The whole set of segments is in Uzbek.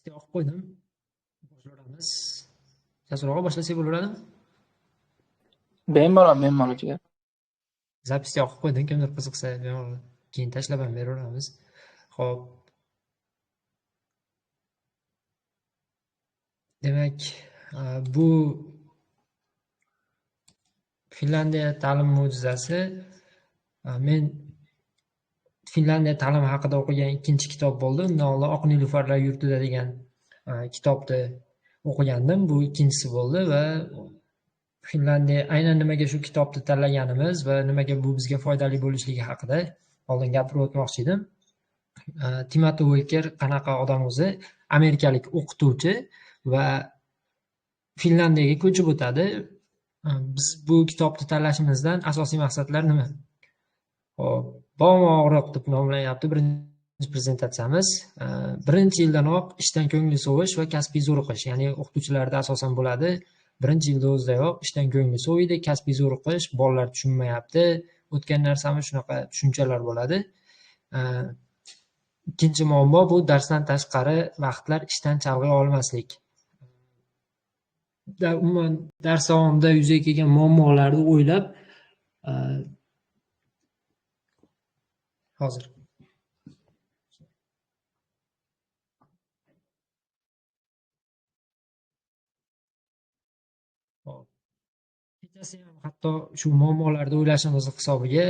Yoqib qo'ydim. Boshlaymiz. Jasur og'a, boshlasak bo'laveradimi? Bemalol, bemalol jigar. Запись yoqib qo'ydim, kimdir qiziqsa bemalol keyin tashlab ham beraveramiz. Xo'p. Demak, bu Finlandiya ta'lim mo'jizasi. Men Finlandiya ta'limi haqida o'qigan ikkinchi kitob bo'ldi. Undan oldin Oq nilufarlar yurtida degan kitobni o'qigandim. Bu ikkinchisi bo'ldi va Finlandiya aynan nimaga shu kitobni tanlaganimiz va nimaga bu bizga foydali bo'lishligi haqida oldin gapirib o'tmoqchi edim. Timoti Uoker qanaqa odam o'zi? Amerikalik o'qituvchi va Finlandiyaga ko'chib o'tadi. Biz bu kitobni tanlashimizdan asosiy maqsadlar nima? Xo'p, og'riq deb nomlanyapti birinchi prezentatsiyamiz. Birinchi yildanoq ishdan ko'ngli sovish va kasbiy zo'riqish, ya'ni o'qituvchilarda asosan bo'ladi. Birinchi yilda o'zidayoq ishdan ko'ngli soviydi, kasbiy zo'riqish, bolalar tushunmayapti, o'tgan narsamiz shunaqa tushunchalar bo'ladi. Ikkinchi muammo bu darsdan tashqari vaqtlar ishdan chalg'iy olmaslik. Umuman dars davomida yuzaga kelgan muammolarni o'ylab hozir kechasi ham hatto shu muammolarni o'ylashimiz hisobiga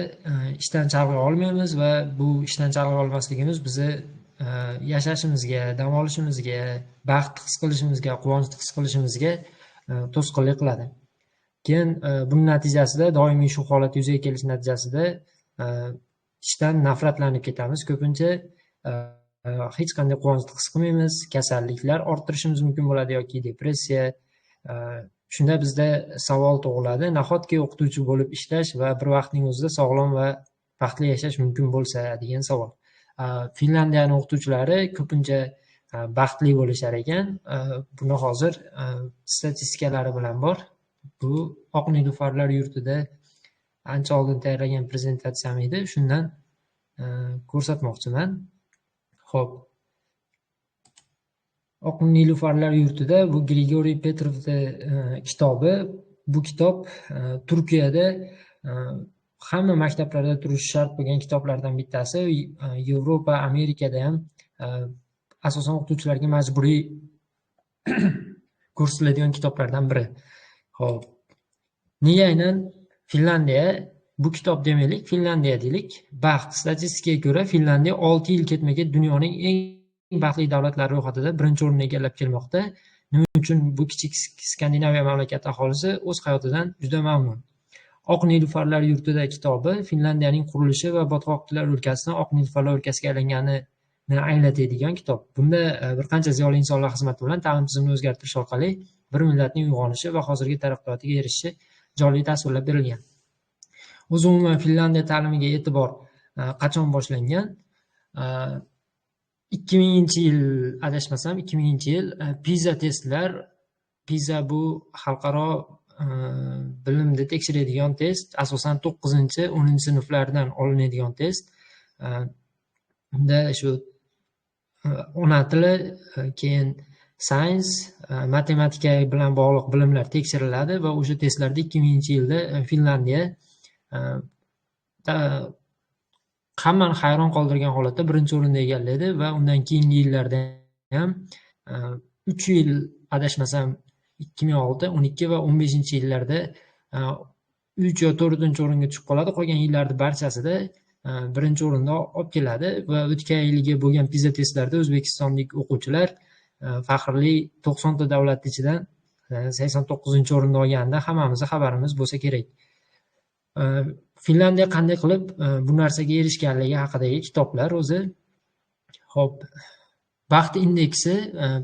ishdan chalg'iy olmaymiz va bu ishdan chalg'iy olmasligimiz bizni yashashimizga, dam olishimizga, baxt his qilishimizga, quvonch his qilishimizga to'sqinlik qiladi. Keyin buning natijasida doimiy shu holat yuzaga kelishi natijasida ishdan nafratlanib ketamiz. Ko'pincha hech qanday quvonchni his qilmaymiz, kasalliklar orttirishimiz mumkin bo'ladi yoki depressiya. Shunda bizda savol tug'iladi: nahotki o'qituvchi bo'lib ishlash va bir vaqtning o'zida sog'lom va baxtli yashash mumkin bo'lsa degan savol. Finlandiyaning o'qituvchilari ko'pincha baxtli bo'lishar ekan. Buni hozir statistikalari bilan bor. Bu Oq nilufarlar yurtida ancha oldin tayyorlagan prezentatsiyam edi. Shundan ko'rsatmoqchiman. Xo'p. Oq nilufarlar yurtida bu Grigoriy Petrovning kitobi. Bu kitob Turkiyada hamma maktablarda turishi shart bo'lgan kitoblardan bittasi. Yevropa, Amerikada ham asosan o'qituvchilarga majburiy ko'rsatiladigan kitoblardan biri. Xo'p. Nega aynan Finlandiya? Bu kitob demaylik, Finlandiya deylik. Baxt statistikaga ko'ra Finlandiya 6 yil ketma-ket dunyoning eng baxtli davlatlari ro'yxatida birinchi o'rinni egallab kelmoqda. Nima uchun bu kichik Skandinaviya mamlakati aholisi o'z hayotidan juda mamnun. Oq nilufarlar yurtida kitobi Finlandiyaning qurilishi va botqoqliklar o'lkasidan oq nilufarlar o'lkasiga aylanganini anglatadigan kitob. Bunda bir qancha ziyoli insonlar xizmati bilan ta'lim tizimini o'zgartirish orqali bir millatning uyg'onishi va hozirgi taraqqiyotiga erishishi jonli tasvirlab berilgan. O'zi umuman Finlandiya ta'limiga e'tibor qachon boshlangan? 2000-yil, adashmasam 2000-yil PISA testlar, PISA bu xalqaro bilimni tekshiradigan test, asosan 9-10 sinflardan olinadigan test. Unda shu ona tili, keyin science, matematika bilan bog'liq bilimlar tekshiriladi va o'sha testlarda 2000-yilda Finlandiya hammani hayron qoldirgan holatda birinchi o'rinni egalladi va undan keyingi yillarda ham 3 yil adashmasam 2006, 12 va 15-yillarda 3 yo 4-o'ringa tushib qoladi. Qolgan yillarda barchasida birinchi o'rinda olib keladi va o'tgan yilgi bo'lgan PISA testlarida o'zbekistonlik o'quvchilar faxrli 90 ta davlat ichidan 89-o'rinni olganda hammamizning xabarimiz bo'lsa kerak. Finlandiya qanday qilib bu narsaga erishganligi haqidagi kitoblar o'zi. Xo'p, baxt indeksi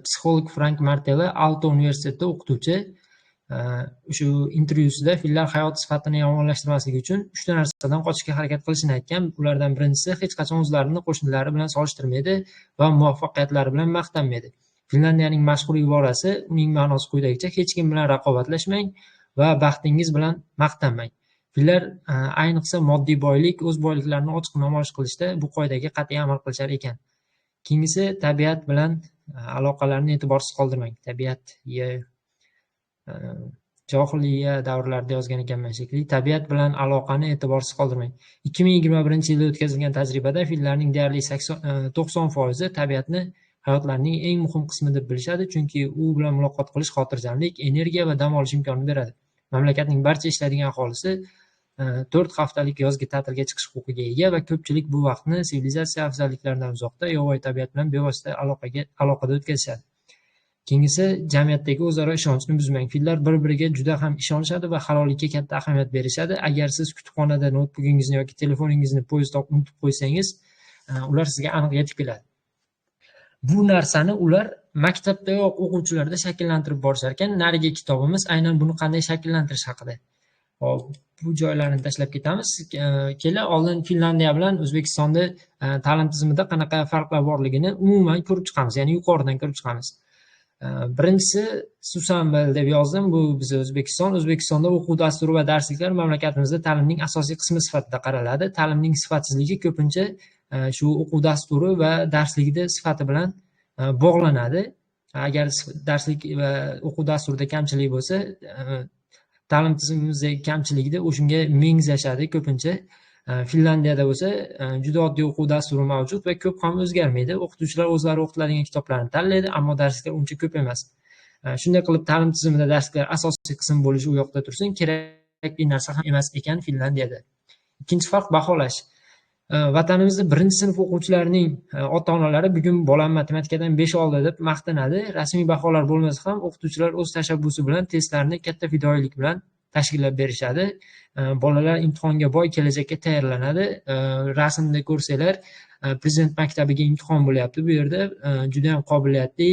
psixolog Frank Martela Aalto universitetida o'qituvchi shu intervyusida fillar hayot sifatini yomonlashtirmasligi uchun 3 ta narsadan qochishga harakat qilishini aytgan. Ulardan birinchisi hech qachon o'zlarini qo'shnilari bilan solishtirmaydi va muvaffaqiyatlari bilan maqtanmaydi. Finlandiyaning mashhur iborasi, uning ma'nosi quyidagicha: hech kim bilan raqobatlashmang va baxtingiz bilan maqtanmang. Fillar ayniqsa moddiy boylik, o'z boyliklarini ochiq namoyish qilishda bu qoidaga qat'iy amal qilishar ekan. Keyingisi tabiat bilan aloqalarini e'tiborsiz qoldirmang. Tabiat johiliya davrlarida yozgan ekanman shekilli. Tabiat bilan aloqani e'tiborsiz qoldirmang. 2021-yilda o'tkazilgan tajribada fillarning deyarli 90% tabiatni hayotlarining eng muhim qismi deb bilishadi, chunki u bilan muloqot qilish xotirjamlik, energiya va dam olish imkonini beradi. Mamlakatning barcha ishlaydigan aholisi 4 haftalik yozgi ta'tilga chiqish huquqiga ega va ko'pchilik bu vaqtni sivilizatsiya afzalliklaridan uzoqda, yovvoyi tabiat bilan bevosita aloqada o'tkazishadi. Keyingisi, jamiyatdagi o'zaro ishonchni buzmang. Fillar bir-biriga juda ham ishonishadi va halollikka katta ahamiyat berishadi. Agar siz kutubxonada noutbukingizni yoki telefoningizni poyezdda unutib qo'ysangiz, ular sizga aniq yetib keladi. Bu narsani ular maktabdayoq o'quvchilarda shakllantirib borishar ekan. Narigi kitobimiz aynan buni qanday shakllantirish haqida. Hop, bu joylarni tashlab ketamiz. Kela oldin Finlandiya bilan O'zbekistonda ta'lim tizimida qanaqa farqlar borligini umuman ko'rib chiqamiz, ya'ni yuqoridan ko'rib chiqamiz. Birinchisi Susanbel deb yozdim. Bu biz O'zbekiston. O'zbekistonda o'quv dasturi va darsliklar mamlakatimizda ta'limning asosiy qismi sifatida qaraladi. Ta'limning sifatsizligi ko'pincha shu o'quv dasturi va darsligida sifati bilan bog'lanadi. Agar darslik va o'quv dasturida kamchilik bo'lsa, ta'lim tizimimizdagi kamchiligida o'shunga mengzashadi ko'pincha. Finlandiyada bo'lsa juda oddiy o'quv dasturi mavjud va ko'p ham o'zgarmaydi. O'qituvchilar o'zlari o'qitiladigan kitoblarni tanlaydi, ammo darsliklar uncha ko'p emas. Shunday qilib ta'lim tizimida darsliklar asosiy qism bo'lishi u yoqda tursin, kerakli narsa ham emas ekan Finlandiyada. Ikkinchi farq baholash. Vatanimizda birinchi sinf o'quvchilarining ota-onalari bugun bolam matematikadan 5 oldi deb maqtanadi. Rasmiy baholar bo'lmasa ham o'qituvchilar o'z tashabbusi bilan testlarni katta fidoyilik bilan tashkillab berishadi. Bolalar imtihonga boy kelajakka tayyorlanadi. Rasmda ko'rsanglar, prezident maktabiga imtihon bo'lyapti bu yerda. Juda ham qobiliyatli,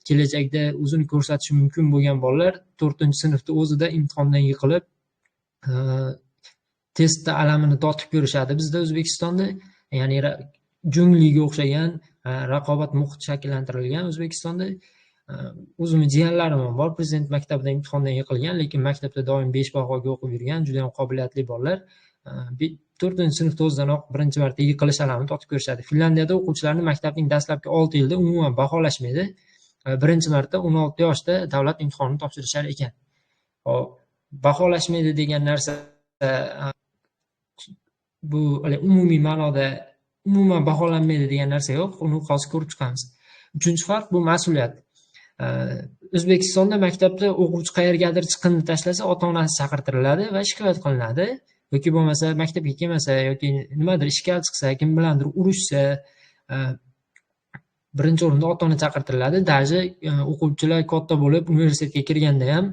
kelajakda o'zini ko'rsatishi mumkin bo'lgan bolalar 4-sinfda o'zida imtihondan yiqilib, testda alamini totib ko'rishadi. Bizda O'zbekistonda, ya'ni jungliga o'xshagan raqobat muhiti shakllantirilgan O'zbekistonda. O'zimni jiyanlarim ham bor, prezident maktabida imtihondan yiqilgan, lekin maktabda doim 5 bahoga o'qib yurgan juda ham qobiliyatli bolalar 4-sinfda o'zidanoq birinchi marta yiqilish alamini totib ko'rishadi. Finlandiyada o'quvchilarni maktabning dastlabki 6 yilda umuman baholashmaydi. Birinchi marta 16 yoshda davlat imtihonini topshirishar ekan. Hop, baholashmaydi degan narsa bu umumiy ma'noda umuman baholanmaydi degan narsa yo'q, uni hozir ko'rib chiqamiz. Uchinchi farq bu mas'uliyat. O'zbekistonda maktabda o'quvchi qayergadir chiqindi tashlasa, ota-onasi chaqirtiriladi va shikoyat qilinadi. Yoki bo'lmasa maktabga kelmasa yoki nimadir ishkal chiqsa, kim bilandir urushsa, birinchi o'rinda ota-ona chaqirtiriladi. Даже o'quvchilar katta bo'lib universitetga kirganda ham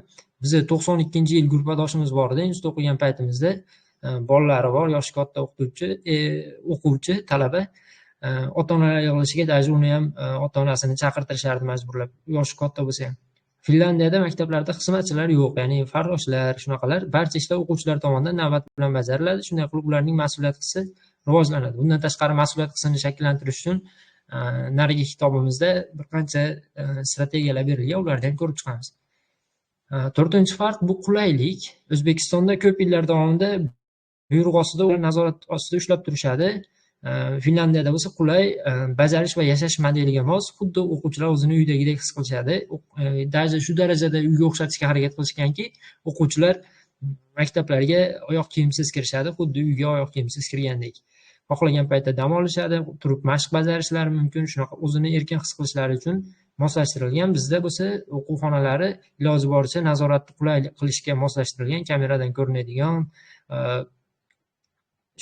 biza 92-yil gruppadoshimiz bor edi, institutda o'qigan paytimizda bolalari bor, yoshi katta o'qituvchi, o'quvchi, talaba. Ota-onalar yig'ilishiga даже uni ham ota-onasini chaqirtirishardi majburlab, yoshi katta bo'lsa ham. Finlandiyada maktablarda xizmatchilar yo'q, ya'ni farroshlar, shunaqalar, barcha ishlar o'quvchilar tomonidan navbat bilan bajariladi. Shunday qilib ularning mas'uliyat hissi rivojlanadi. Bundan tashqari mas'uliyat hissini shakllantirish uchun narigi kitobimizda bir qancha strategiyalar berilgan, ularni ham ko'rib chiqamiz. To'rtinchi farq bu qulaylik. O'zbekistonda ko'p yillar davomida buyruq ostida, ular nazorat ostida ushlab turishadi. Finlandiyada bo'lsa qulay bajarish va yashash modeliga mos, xuddi o'quvchilar o'zini uydagidek his qilishadi. Даже shu darajada uyga o'xshatishga harakat qilishganki, o'quvchilar maktablarga oyoq kiyimsiz kirishadi, xuddi uyga oyoq kiyimsiz kirgandek. Xohlagan paytda dam olishadi, turib mashq bajarishlari mumkin, shunaqa o'zini erkin his qilishlari uchun moslashtirilgan. Bizda bo'lsa o'quv xonalari iloji boricha nazoratni qulay qilishga moslashtirilgan, kameradan ko'rinadigan,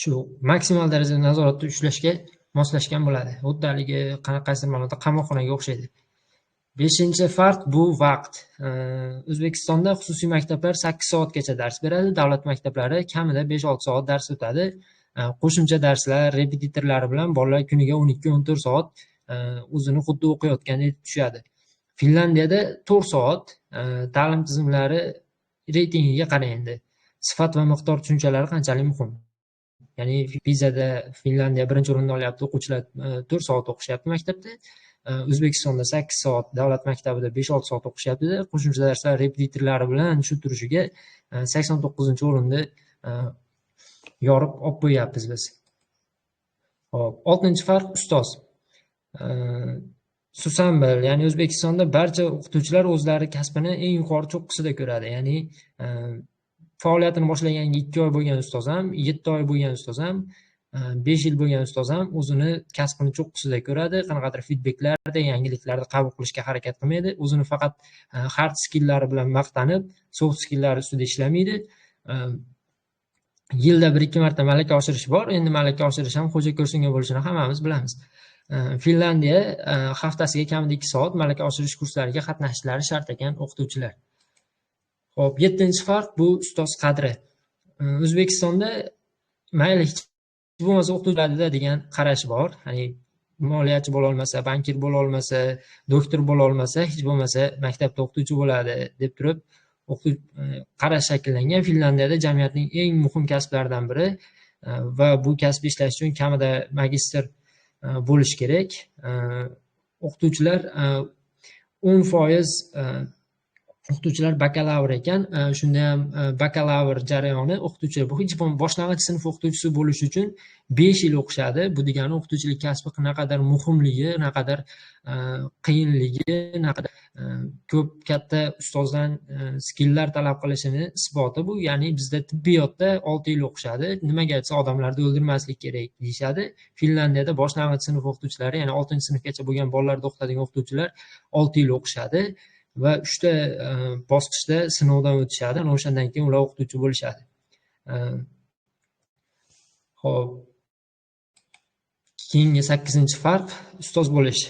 shu maksimal darajada nazoratda ushlashga moslashgan bo'ladi. Xuddi haligi qanaqasidir ma'noda qamoqxonaga o'xshaydi. Beshinchi farq bu vaqt. O'zbekistonda xususiy maktablar 8 soatgacha dars beradi, davlat maktablari kamida 5-6 soat dars o'tadi. Qo'shimcha darslar, repetitorlari bilan bolalar kuniga 12-14 soat o'zini xuddi o'qiyotgandek tushadi. Finlandiyada 4 soat. Ta'lim tizimlari reytingiga qarang endi. Sifat va miqdor tushunchalari qanchalik muhim? Ya'ni PISAda Finlandiya birinchi o'rinni olyapti, o'quvchilar 4 soat o'qishyapti maktabda. O'zbekistonda 8 soat, davlat maktabida 5-6 soat o'qishyapti. Qo'shimcha darslar, repetitorlari bilan shu turishiga 89-o'rinni yorib olib qo'yyapmiz biz. Hop, 6-farq ustoz. Susanbil, ya'ni O'zbekistonda barcha o'qituvchilar o'zlari kasbini eng yuqori cho'qqisida ko'radi. Ya'ni faoliyatini boshlaganiga 2 oy bo'lgan ustoz ham, 7 oy bo'lgan ustoz ham, 5 yil bo'lgan ustoz ham o'zini kasbini cho'qqisida ko'radi, qanaqadir feedbacklarni, yangiliklarni qabul qilishga harakat qilmaydi, o'zini faqat hard skilllari bilan maqtanib, soft skilllari ustida ishlamaydi. Yilda 1-2 marta malaka oshirish bor. Endi malaka oshirish ham xo'ja ko'rsinga bo'lishini hammamiz bilamiz. Finlandiya haftasiga kamida 2 soat malaka oshirish kurslariga qatnashishlari shart ekan o'qituvchilar. Xo'p, 7-farq bu ustoz qadri. O'zbekistonda mayli hech bo'lmasa o'qituvchilarda degan qarash bor. Ya'ni moliyachi bo'la olmasa, bankir bo'la olmasa, doktor bo'la olmasa, hech bo'lmasa maktabda o'qituvchi bo'ladi deb turib qarash shakllangan. Finlandiyada jamiyatning eng muhim kasblaridan biri va bu kasbda ishlash uchun kamida magistr bo'lish kerak. O'qituvchilar 10% o'qituvchilar bakalavr ekan. Shunda ham bakalavr jarayoni o'qituvchi bu hech bo'lmasa boshlang'ich sinf o'qituvchisi bo'lish uchun 5 yil o'qishadi. Bu degani o'qituvchilik kasbi naqadar muhimligi, naqadar qiyinligi, naqadar ko'p katta ustozdan skilllar talab qilishini isboti bu. Ya'ni bizda tibbiyotda 6 yil o'qishadi. Nimaga desa odamlarni o'ldirmaslik kerak deyishadi. Finlandiyada boshlang'ich sinf o'qituvchilari, ya'ni 6-sinfgacha bo'lgan bolalarni o'qitadigan o'qituvchilar 6 yil o'qishadi va 3 ta bosqichda sinovdan o'tishadi. Ana o'shandan keyin ular o'qituvchi bo'lishadi. Xo'p. Keyingi 8-farq ustoz bo'lish.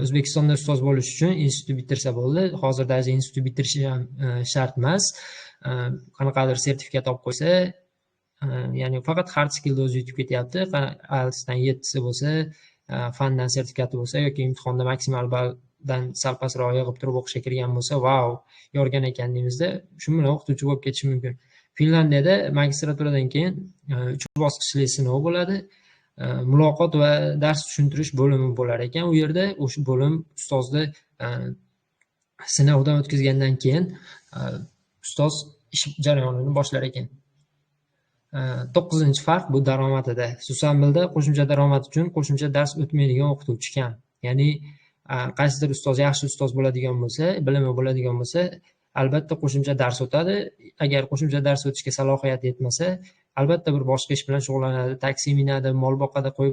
O'zbekistonda ustoz bo'lish uchun institut bitirsa bo'ldi. Hozir даже institut bitirishi ham shart emas. Qanaqadir sertifikat olib qo'ysa, ya'ni faqat hard skillda o'zi yetib ketyapti. IELTSdan 7si bo'lsa, fandan sertifikati bo'lsa yoki imtihonda maksimal balldan sal pastroq yig'ib turib o'qishga kirgan bo'lsa, vau, yorgan ekan deymizda, shu bilan o'qituvchi bo'lib ketishi mumkin. Finlandiyada magistraturadan keyin 3 bosqichli sinov bo'ladi. Muloqot va dars tushuntirish bo'limi bo'lar ekan. U yerda o'sha bo'lim ustozni sinovdan o'tkazgandan keyin ustoz ish jarayonini boshlar ekan. 9-farq bu daromadida. Susanbilda qo'shimcha daromad uchun qo'shimcha dars o'tmaydigan o'qituvchi kam. Ya'ni qaysidir ustoz yaxshi ustoz bo'ladigan bo'lsa, bilimi bo'ladigan bo'lsa, albatta qo'shimcha dars o'tadi. Agar qo'shimcha dars o'tishga salohiyati yetmasa, albatta bir boshqa ish bilan shug'ullanadi, taksi minadi, mol boqadi, qo'y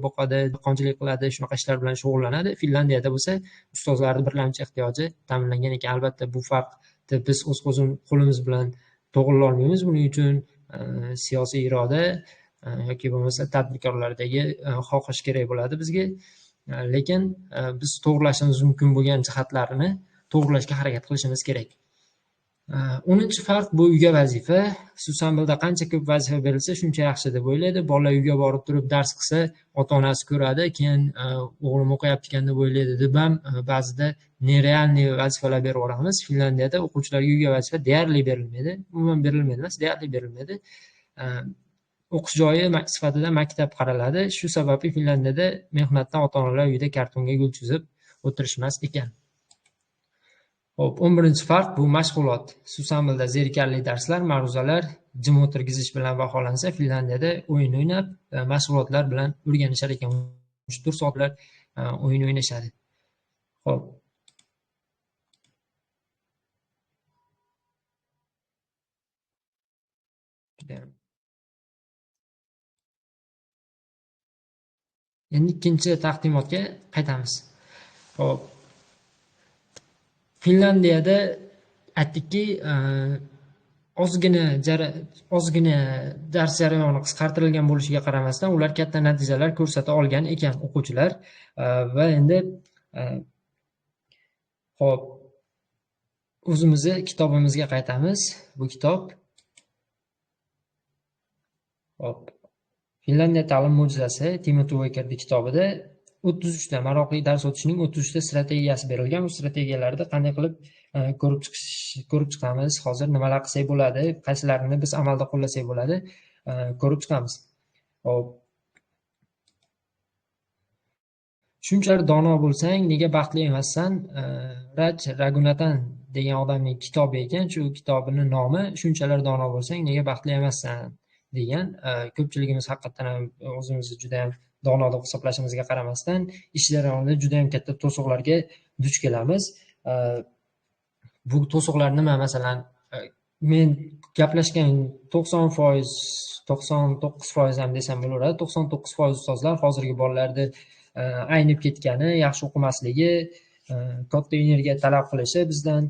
boqadi, dehqonchilik qiladi, shunaqa ishlar bilan shug'ullanadi. Finlandiyada bo'lsa ustozlarning birlamchi ehtiyoji ta'minlangan ekan. Albatta bu farqni biz o'z qo'limiz bilan to'g'rilay olmaymiz. Buning uchun siyosiy iroda yoki bo'lmasa tadbirkorlardagi xohish kerak bo'ladi bizga. Lekin biz to'g'rilashimiz mumkin bo'lgan jihatlarini to'g'rilashga harakat qilishimiz kerak. 10-farq bu uyga vazifa. Susanbilda qancha ko'p vazifa berilsa shuncha yaxshi deb o'ylaydi. Bola uyga borib turib dars qilsa, ota-onasi ko'radi, keyin o'g'lim o'qiyapti ekan deb o'ylaydi deb ham ba'zida nerealniy vazifalar berib yuboramiz. Finlandiyada o'quvchilarga uyga vazifa deyarli berilmaydi. Umuman berilmaydi emas, deyarli berilmaydi. O'qish joyi sifatida maktab qaraladi. Shu sababli Finlandiyada mehnatdan ota-onalar uyda kartonga gul chizib o'tirishmas ekan. Xo'p, 11-farq bu mashg'ulot. Susanbilda zerikarli darslar, ma'ruzalar, jim o'tirgizish bilan baholansa, Finlandiyada o'yin o'ynab, mashg'ulotlar bilan o'rganishar ekan. 3-4 soatlar o'yin o'ynashadi. Xo'p. Endi ikkinchi taqdimotga qaytamiz. Xo'p. Finlandiyada aytdikki, ozgina dars jarayoni qisqartirilgan bo'lishiga qaramasdan ular katta natijalar ko'rsata olgan ekan o'quvchilar. Va endi xo'p, o'zimizni kitobimizga qaytamiz. Bu kitob xo'p, Finlandiya ta'lim mo'jizasi Timothy Wakerning kitobida 33 ta maroqli dars o'tishning 33 ta strategiyasi berilgan. Bu strategiyalarni qanday qilib ko'rib chiqamiz, hozir nimalar qilsak bo'ladi, qaysilarini biz amalda qo'llasak bo'ladi, ko'rib chiqamiz. Xo'p. Shunchalar dono bo'lsang, nega baxtli emassan? Raj Raghunathan degan odamning kitobi ekan. Shu kitobining nomi Shunchalar dono bo'lsang, nega baxtli emassan degan. Ko'pchiligimiz haqiqatan ham o'zimizni juda ham dono deb hisoblashimizga qaramasdan ish jarayonida juda ham katta to'siqlarga duch kelamiz. Bu to'siqlar nima? Masalan, men gaplashgan 90%, 99% ham desam bo'laveradi, 99% ustozlar hozirgi bolalarni aynib ketgani, yaxshi o'qimasligi, katta energiya talab qilishi bizdan,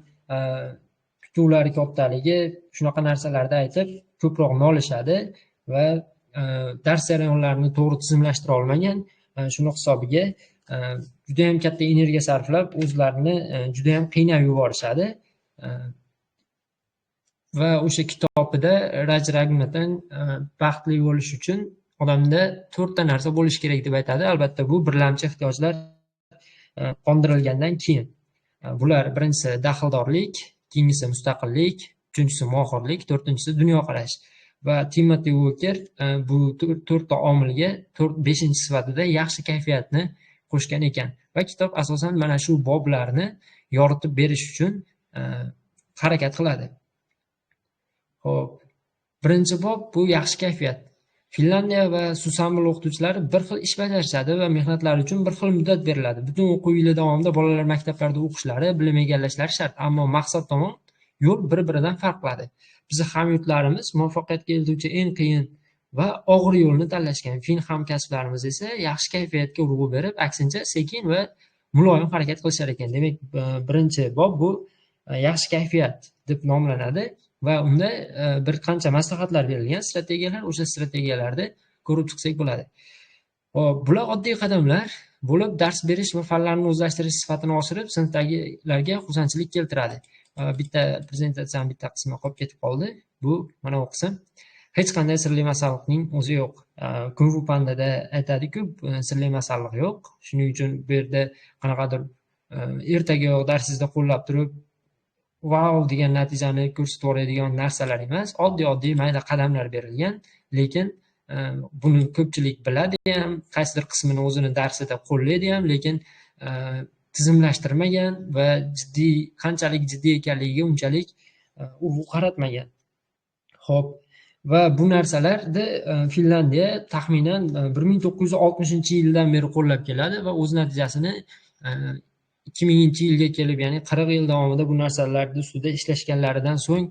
kutuvlari kattaligi, shunaqa narsalarni aytib ko'proq nolishadi va dars jarayonlarini to'g'ri tizimlashtira olmagan, shuni hisobiga juda ham katta energiya sarflab o'zlarini juda ham qiynab yuborishadi. Va o'sha kitobida Raj Raghunathan baxtli bo'lish uchun odamda 4 ta narsa bo'lishi kerak deb aytadi. Albatta bu birlamchi ehtiyojlar qondirilgandan keyin. Bular birinchisi daxldorlik, keyingisi mustaqillik, uchinchisi mohirlik, to'rtinchisi dunyoqarash. Va Timothy Walker bu 4 ta omilga 5-chi sifatida yaxshi kayfiyatni qo'shgan ekan. Va kitob asosan mana shu boblarni yoritib berish uchun harakat qiladi. Xo'p, birinchi bob bu yaxshi kayfiyat. Finlandiya va Susanville o'qituvchilari bir xil ish bajarishadi va mehnatlari uchun bir xil muddat beriladi. Butun o'quv yili davomida bolalar maktablarda o'qishlari, bilim egallashlari shart, ammo maqsad tomon yo'l bir-biridan farq qiladi. Bizi hamyurtlarimiz muvaffaqiyatga eltuvchi eng qiyin va og'ir yo'lni tanlashgan. Fin hamkasblarimiz esa yaxshi kayfiyatga urg'u berib, aksincha sekin va muloyim harakat qilishar ekan. Demak, birinchi bob bu yaxshi kayfiyat deb nomlanadi va unda bir qancha maslahatlar berilgan, strategiyalar, o'sha strategiyalarni ko'rib chiqsak bo'ladi. Xo'p, bular oddiy qadamlar bo'lib, dars berish va fanlarni o'zlashtirish sifatini oshirib, sinfdagilarga xursandchilik keltiradi. Bitta prezentatsiyaning bitta qismi qolib ketib qoldi. Bu mana bu qism. Hech qanday sirli masalliqning o'zi yo'q. Kung Fu Panda'da aytadi-ku, sirli masalliq yo'q. Shuning uchun bu yerda qanaqadir ertagayoq darsingizda qo'llab turib vau degan natijani ko'rsatib yuboradigan narsalar emas, oddiy-oddiy mayda qadamlar berilgan, lekin buni ko'pchilik biladi ham, qaysidir qismini o'zini darsida qo'llaydi ham, lekin tizimlashtirmagan va jiddiy, qanchalik jiddiy ekanligiga unchalik urg'u qaratmagan. Xo'p, va bu narsalarni Finlandiya taxminan 1960-yildan beri qo'llab keladi va o'z natijasini 2000-yilga kelib, ya'ni 40 yil davomida bu narsalarni ustida ishlashganlaridan so'ng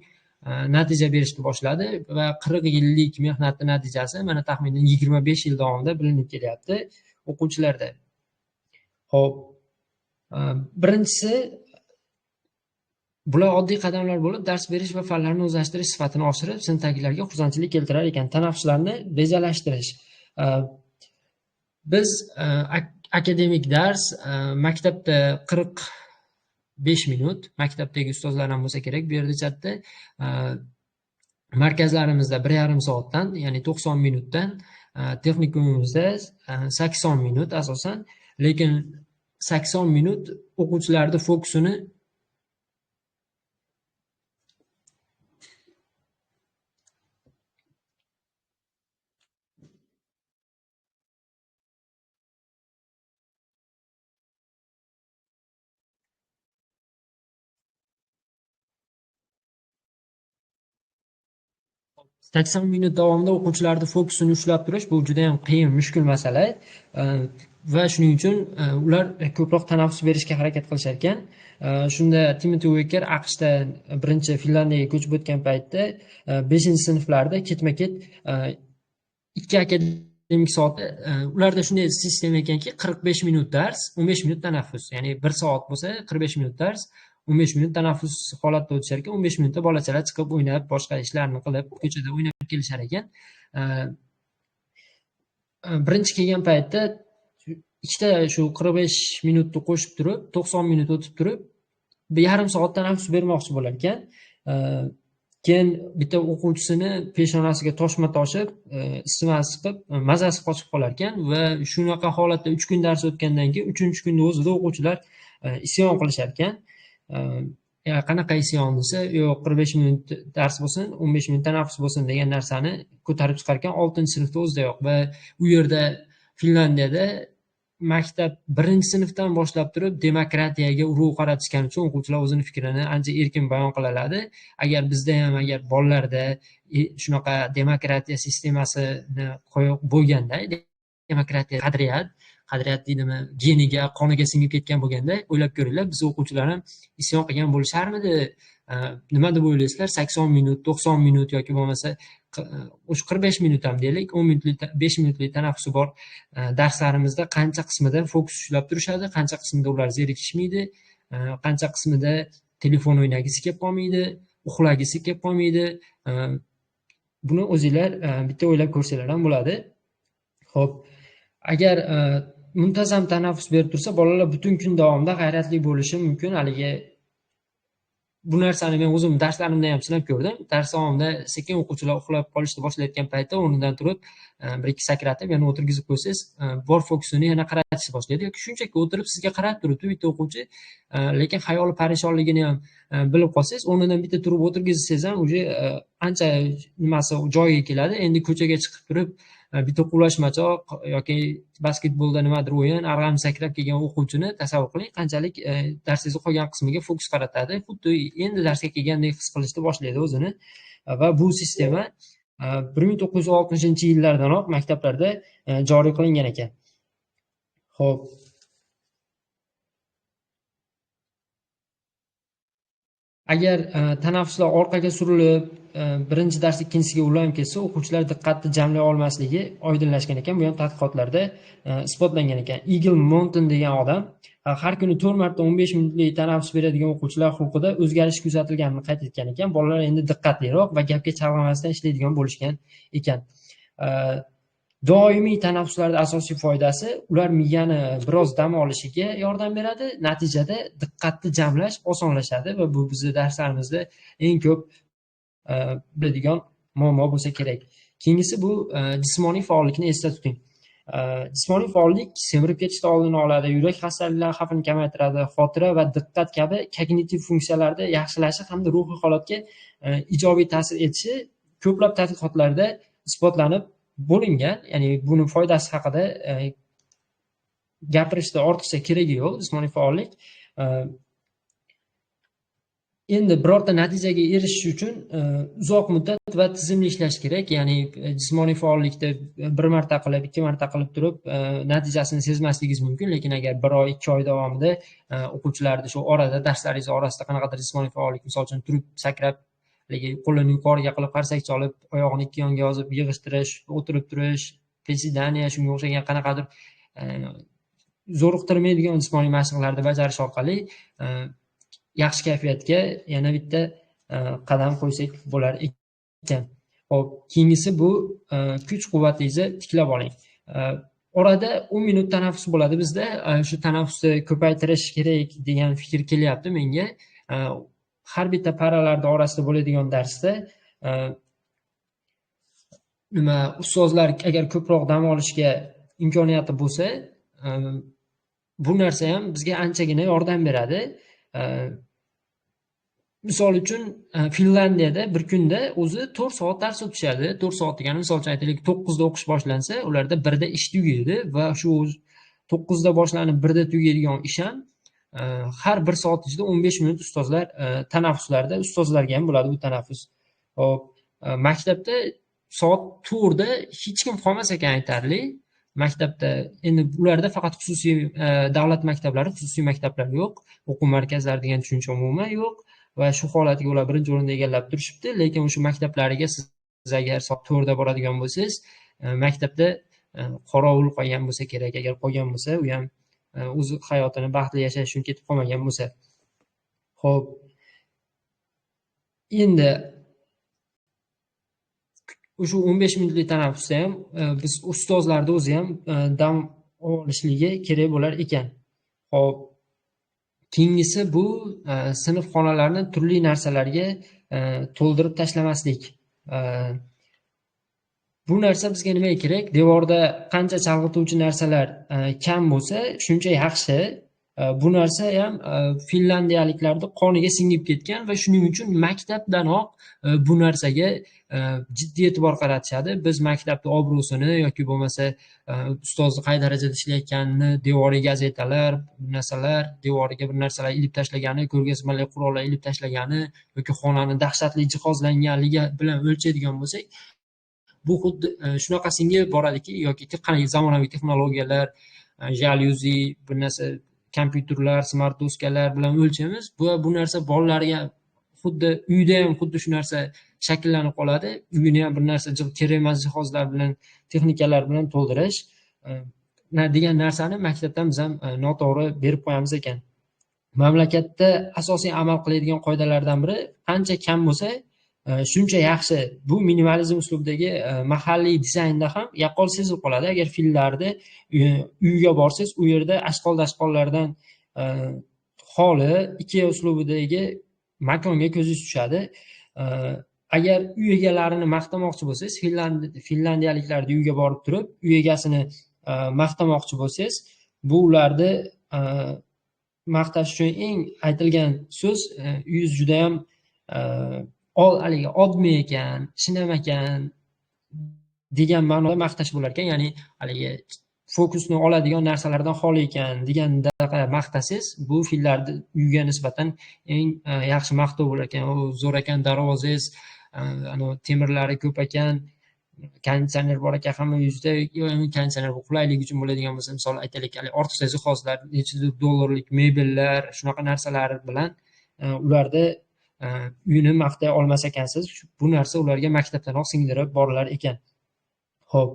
natija berishni boshladi va 40 yillik mehnatning natijasi mana taxminan 25 yil davomida bilinib kelyapti o'quvchilarda. Xo'p, birinchisi bular oddiy qadamlar bo'lib, dars berish va fanlarni o'zlashtirish sifatini oshirib, sinfdagilarga xursandchilik keltirar ekan. Tanaffuslarni rejalashtirish. Biz akademik dars maktabda 45 minut, maktabdagi ustozlar ham bo'lsa kerak bu yerda chatda, markazlarimizda 1,5 soatdan, ya'ni 90 minutdan, texnikumimizda 80 minut asosan, lekin 80 minut o'quvchilarni fokusini 80 minut davomida o'quvchilarni fokusini ushlab turish bu juda ham qiyin, mushkul masala va shuning uchun ular ko'proq tanaffus berishga harakat qilishar ekan. Shunda Timothy Walker AQShda birinchi Finlandiyaga ko'chib o'tgan paytda 5-sinflarda ketma-ket 2 akademik soat, ularda shunday sistema ekanki, 45 minut dars, 15 minut tanaffus, ya'ni 1 soat bo'lsa 45 minut dars, 15 minut tanaffus holatda o'tishar ekan. 15 minutda bolachalar chiqib o'ynab, boshqa ishlarni qilib, ko'chada o'ynab kelishar ekan. Birinchi kelgan paytda ikkita shu 45 minutni qo'shib turib, 90 minut o'tib turib, yarim soat tanaffus bermoqchi bo'lar ekan. Keyin bitta o'quvchisini peshonasiga toshma toshib, isitmasi chiqib, mazasi qochib qolar ekan va shunaqa holatda 3 kun dars o'tgandan keyin 3-kunda o'zida o'quvchilar isyon qilishar ekan. Qanaqa isyon desa, yo'q 45 minut dars bo'lsin, 15 minut tanaffus bo'lsin degan narsani ko'tarib chiqar ekan 6-sinfda o'zidayoq. Va u yerda Finlandiyada maktab 1-sinfdan boshlab turib demokratiyaga urg'u qaratishgani uchun o'quvchilar o'zini fikrini ancha erkin bayon qila oladi. Agar bizda ham, agar bolalarda shunaqa demokratiya sistemasini qo'yib bo'lganda, Demokratiya qadriyat deydimi, geniga, qoniga singib ketgan bo'lganda, o'ylab ko'ringlar, biz o'quvchilar ham isyon qilgan bo'lisharmidi? Nima deb o'ylaysizlar? 80 minut, 90 minut yoki bo'lmasa o'sha 45 minut ham deylik, 10 minutlik, 5 minutlik tanaffusi bor darslarimizda qancha qismida fokus ushlab turishadi, qancha qismida ular zerikishmaydi, qancha qismida telefon o'ynagisi kelib qolmaydi, uxlagisi kelib qolmaydi. Buni o'zinglar bitta o'ylab ko'rsanglar ham bo'ladi. Xo'p, agar muntazam tanaffus berib tursa, bolalar butun kun davomida g'ayratli bo'lishi mumkin. Haligi bu narsani men o'zim darslarimda ham sinab ko'rdim. Dars davomida sekin o'quvchilar uxlab qolishni boshlayotgan paytda o'rnidan turib, bir ikki sakratib yana o'tirgizib qo'ysangiz, bor fokusini yana qaratishni boshlaydi yoki shunchaki o'tirib sizga qarab turibdi bitta o'quvchi, lekin xayoli parishonligini ham bilib qolsangiz, o'rnidan bitta turib o'tirgizsangiz ham уже ancha nimasi joyiga keladi. Endi ko'chaga chiqib turib bitta quvlashmachoq yoki basketbolda nimadir o'yin, arg'am sakrab kelgan o'quvchini tasavvur qiling, qanchalik darsingizni qolgan qismiga fokus qaratadi. Xuddi endi darsga kelgandek his qilishni boshlaydi o'zini. Va bu sistema 1960-yillardanoq maktablarda joriy qilingan ekan. Xo'p. Agar tanaffuslar orqaga surilib, birinchi dars ikkinchisiga ulanib ketsa, o'quvchilar diqqatni jamlay olmasligi oydinlashgan ekan. Bu ham tadqiqotlarda isbotlangan ekan. Eagle Mountain degan odam har kuni 4 marta 15 minutlik tanaffus beradigan o'quvchilar xulqida o'zgarish kuzatilganini qayd etgan ekan. Bolalar endi diqqatliroq va gapga chalg'imasdan ishlaydigan bo'lishgan ekan. Doimiy tanaffuslarda asosiy foydasi ular miyani biroz dam olishiga yordam beradi. Natijada diqqatni jamlash osonlashadi va bu bizni darslarimizda eng ko'p biladigan muammo bo'lsa kerak. Keyingisi bu jismoniy faollikni esda tuting. Jismoniy faollik semirib ketishni oldini oladi, yurak xastaliklari xavfini kamaytiradi, xotira va diqqat kabi kognitiv funksiyalarni yaxshilashi hamda ruhiy holatga ijobiy ta'sir etishi ko'plab tadqiqotlarda isbotlanib bo'lingan. Ya'ni buni foydasi haqida gapirishda ortiqcha keragi yo'q jismoniy faollik. Endi birorta natijaga erishish uchun uzoq muddat va tizimli ishlash kerak. Ya'ni jismoniy faollikda bir marta qilib, ikki marta qilib turib natijasini sezmasligingiz mumkin, lekin agar bir oy, 2 oy davomida o'quvchilarni shu orada darslaringiz orasida qanaqadir jismoniy faollik, misol uchun turib sakrab, qo'lini yuqoriga qilib qarsak cholib, oyog'ini ikki yonga yozib yig'ishtirish, o'tirib turish, prisedaniya, shunga o'xshagan qanaqadir zo'riqtirmaydigan jismoniy mashqlarni bajarish orqali yaxshi kayfiyatga yana bitta qadam qo'ysak bo'lar ekan. Xo'p, keyingisi bu kuch-quvvatingizni tiklab oling. Orada 10 minut tanaffus bo'ladi bizda. Shu tanaffusni ko'paytirish kerak degan fikr kelyapti menga. Har bitta paralarda orasida bo'ladigan darsda nima ustozlar agar ko'proq dam olishga imkoniyati bo'lsa, bu narsa ham bizga anchagina yordam beradi. Misol uchun Finlandiyada bir kunda o'zi 4 soat dars o'tishadi. 4 soat degani, misol uchun aytaylik, 9 da o'qish boshlansa, ularda 1 da ish tugaydi va shu 9 da boshlanib 1 da tugaydigan ish ham har bir soat ichida 15 minut ustozlar tanaffuslarda, ustozlarga ham bo'ladi bu tanaffus. Hop, maktabda soat 4 da hech kim qolmas ekan aytarli. Maktabda endi ularda faqat xususiy davlat maktablari, xususiy maktablar yo'q, o'quv markazlari degan tushuncha umuman yo'q va shu holatga ular birinchi o'rinda egallab turishibdi. Lekin o'sha maktablariga siz agar soat 4 da boradigan bo'lsangiz, maktabda qorovul qolgan bo'lsa kerak. Agar qolgan bo'lsa, u ham o'zi hayotini baxtli yashash uchun ketib qolmagan bo'lsa. Xo'p. Endi o'sha 15 minutlik tanaffusda ham biz ustozlarni o'zi ham dam olishligi kerak bo'lar ekan. Xo'p. Keyingisi bu sinf xonalarini turli narsalarga to'ldirib tashlamaslik. Bu narsa bizga nimaga kerak? Devorda qancha chalg'ituvchi narsalar kam bo'lsa, shuncha yaxshi. Bu narsa ham finlandiyaliklarning qoniga singib ketgan va shuning uchun maktabdanoq bu narsaga jiddiy e'tibor qaratishadi. Biz maktabni obro'sini yoki bo'lmasa ustozni qay darajada ishlayotganini devoriy gazetalar, narsalar, devoriga bir narsalar ilib tashlagani, ko'rgazmali qurollar ilib tashlagani yoki xonani dahshatli jihozlanganligi bilan o'lchaydigan bo'lsak, Bu xuddi shunaqasinga boradiki, yoki qanday zamonaviy texnologiyalar, jalyuzi, bir narsa, kompyuterlar, smart doskalar bilan o'lchaymiz. Bu narsa bolalarga xuddi uyda ham xuddi shu narsa shakllanib qoladi. Uyini ham bir narsa kerak emas jihozlar bilan, texnikalar bilan to'ldirish degan narsani maktabdan biz ham noto'g'ri berib qo'yamiz ekan. Mamlakatda asosiy amal qiladigan qoidalardan biri qancha kam bo'lsa, shuncha yaxshi. Bu minimalizm uslubidagi mahalliy dizaynda ham yaqqol sezilib qoladi. Agar fillarni uyiga borsangiz, u yerda ashqol-dashqollardan xoli IKEA uslubidagi makonga ko'zingiz tushadi. Agar uy egalarini maqtamoqchi bo'lsangiz, finlyandiyaliklarni uyiga borib turib, uy egasini maqtamoqchi bo'lsangiz, bu ularni maqtash uchun eng aytilgan so'z uyingiz judayam haligi odmiy ekan, shinam ekan degan ma'noda maqtash bo'lar ekan. Ya'ni haligi fokusni oladigan narsalardan xoli ekan degandaqa maqtasangiz, bu fillarni uyiga nisbatan eng yaxshi maqtov bo'lar ekan. U zo'r ekan darvozangiz, anavi temirlari ko'p ekan, konditsioner bor ekan hamma uyingizda. Konditsioner bu qulaylik uchun bo'ladigan bo'lsa, misol aytaylik, haligi ortiqcha jihozlar, nechidir dollarlik mebellar, shunaqa narsalar bilan ularni uyini maqtay olmas ekansiz. Bu narsa ularga maktabdanoq singdirib borilar ekan. Xo'p.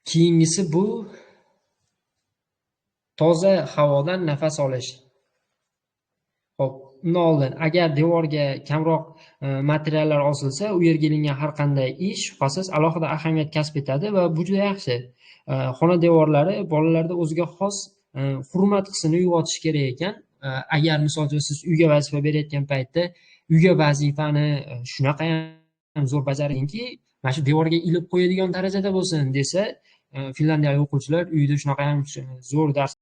Keyingisi bu toza havodan nafas olish. Xo'p, undan oldin agar devorga kamroq materiallar osilsa, u yerga ilingan har qanday ish shubhasiz alohida ahamiyat kasb etadi va bu juda yaxshi. Xona devorlari bolalarda o'ziga xos hurmat hissini uyg'otishi kerak ekan. Agar misol uchun siz uyga vazifa berayotgan paytda uyga vazifani shunaqa ham zo'r bajaringki, mana shu devorga ilib qo'yadigan darajada bo'lsin desa, finlyandiyalik o'quvchilar uyda shunaqa ham zo'r dars